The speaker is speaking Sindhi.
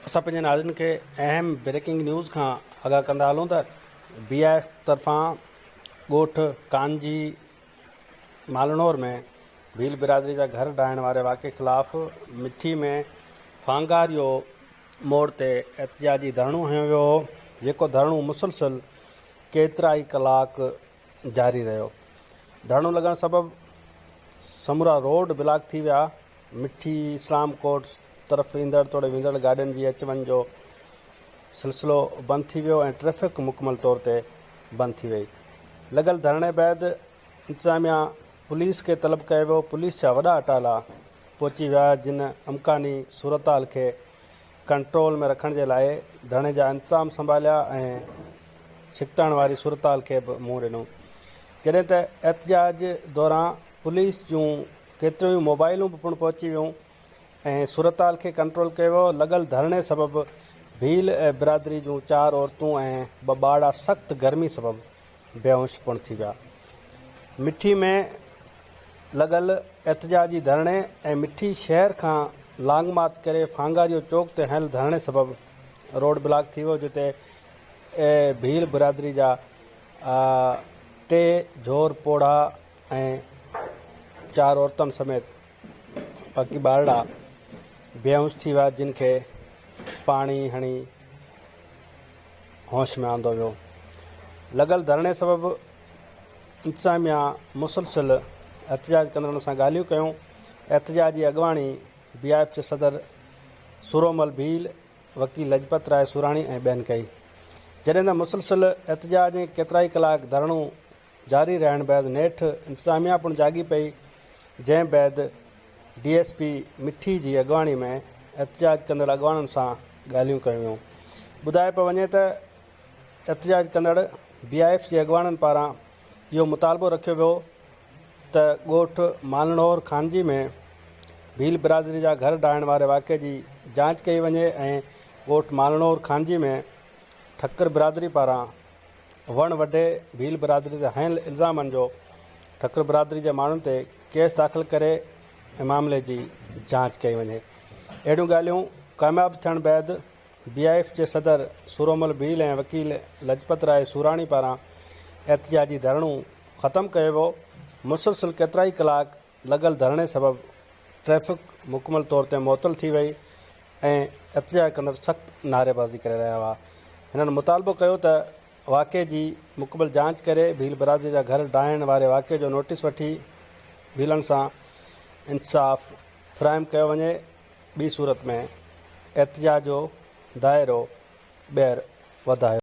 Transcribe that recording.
اسان پنهنجي ناظرين کي اهم بريڪنگ نيوز کان آگاهه ڪندا هلون ته بي I F طرفان ڳوٺ ڪانجي مالڻور ۾ ڀيل برادري جا گهر ڊاهڻ واري واقعي خلاف مٺي ۾ ڦانگاريو موڙ تي احتجاجي ڌرڻو هنيو ويو هو جيڪو ڌرڻو مسلسل ڪيترائي ڪلاڪ جاري رهيو ڌرڻو لڳڻ سبب سمورا روڊ بلاڪ ٿي ويا مٺي اسلام ڪوٽ طرف ايندڙ توڙي ويندڙ گاڏين جي اچ وڃ جو سلسلو بند ٿي ويو ۽ ٽريفڪ مڪمل طور تي بند ٿي وئي. لڳل ڌرڻي بعد انتظاميا پوليس کي طلب ڪيو ويو، پوليس جا وڏا اٽالا پهچي ويا جن امڪاني صورتحال کي ڪنٽرول ۾ رکڻ جي لاء ڌرڻي جا انتظام سنڀاليا ۽ ڇڪتاڻ واري صورتحال کي به منهن ڏنو جڏهن ته احتجاج دوران پوليس جون ڪيتريون ئي موبائلون به پڻ پهچي ويون ۽ صورتحال کي ڪنٽرول ڪيو ويو، لڳل ڌرڻي سبب ڀيل برادري جون چار عورتون ۽ ٻه ٻارڙا سخت گرمي سبب بيهوش پڻ ٿي ويا. مٺي ۾ لڳل احتجاجي ڌرڻي ۽ مٺي شهر کان لانگ مارچ ڪري ڦانگاريو چوڪ تي هنيل ڌرڻي سبب روڊ بلاڪ ٿي ويو جتي ڀيل برادري جا ٽي جھور پوڙها ۽ چار عورتن سميت باقي ٻارڙا بيهوش ٿي ويا جن کي پاڻي هڻي هوش ۾ آندو ويو. لڳل ڌرڻي سبب انتظاميا مسلسل احتجاج ڪندڙن سان ڳالهيون ڪيون. احتجاج جي اڳواڻي بي I F جي صدر سورومل ڀيل، وڪيل لجپت راء سوراڻي ۽ ٻين ڪئي. جڏهن ته مسلسل احتجاج ۽ ڪيترائي ڪلاڪ ڌرڻو جاري رهڻ بعد نيٺ انتظاميا پڻ جاڳي پئي، جنهن بعد ڊي ايس پي مٺي جي اڳواڻي ۾ احتجاج ڪندڙ اڳواڻن سان ڳالهيون ڪيون ويون. ٻڌايو پيو وڃي ته احتجاج ڪندڙ بي I F جي اڳواڻن پاران اهو مطالبو رکيو ويو ته ڳوٺ مالڻهور خانجي ۾ ڀيل برادري جا گهر ڊاهڻ واري واقعي جي جاچ ڪئي وڃي ۽ ڳوٺ مالڻهور خانجي ۾ ٺڪر برادري پاران وڻ وڍي ڀيل برادري تي هنيل الزامن جو ٺڪر برادري جي ماڻهن تي ڪيس داخل ڪري ۽ معاملي جي جاچ ڪئي وڃي. اهڙيون ڳالهيون ڪامياب ٿيڻ بعد بي I F جي صدر سورومل ڀيل ۽ وڪيل لجپت راء سوراڻي پاران احتجاجي ڌرڻو ختم ڪيو ويو. مسلسل ڪيترائي ڪلاڪ لڳل ڌرڻي سبب ٽريفڪ مڪمل طور تي معطل ٿي وئي ۽ احتجاج ڪندڙ سخت نعريبازي ڪري رهيا هئا. هنن مطالبو ڪيو ته واقعي جي مڪمل جاچ ڪري ڀيل برادري جا گهر ڊاهڻ واري واقعي جو نوٽيس وٺي ڀيلن سان انصاف فراهم ڪيو وڃي ٻي صورت ۾ احتجاج جو دائرو ٻيهر وڌايو.